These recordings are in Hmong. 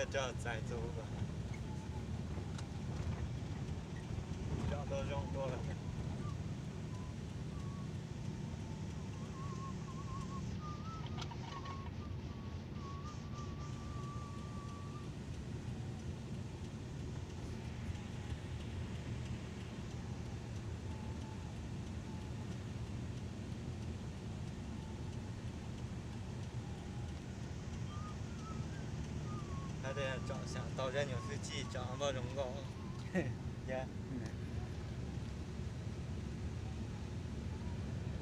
Txais tus, tso tau zoo dua lawm. Tsom xyam tau zaj nyuag fwj chij tsom npaj zoo nkauj.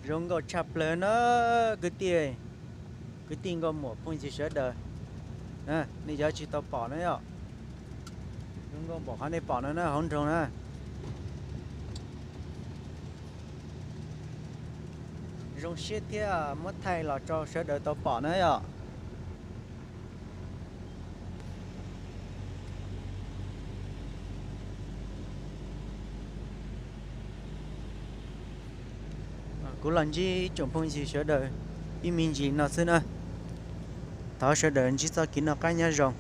Zoo nkauj tshaj plaws na kwv tij, kwv tij nkauj muam phooj ywg sawv daws. Nej cov tsis tau pom na yom, zoo nkauj npaum qhov nej pom no na hauv nroog na. Zoo siab thiab muab thaij los rau sawv daws tau pom na yom. Kuv los ntsib ib tsoom phooj ywg sawv daws ib me ntsis no xwb na. Thov sawv daws ntsib txoj kev noj qab nyob zoo.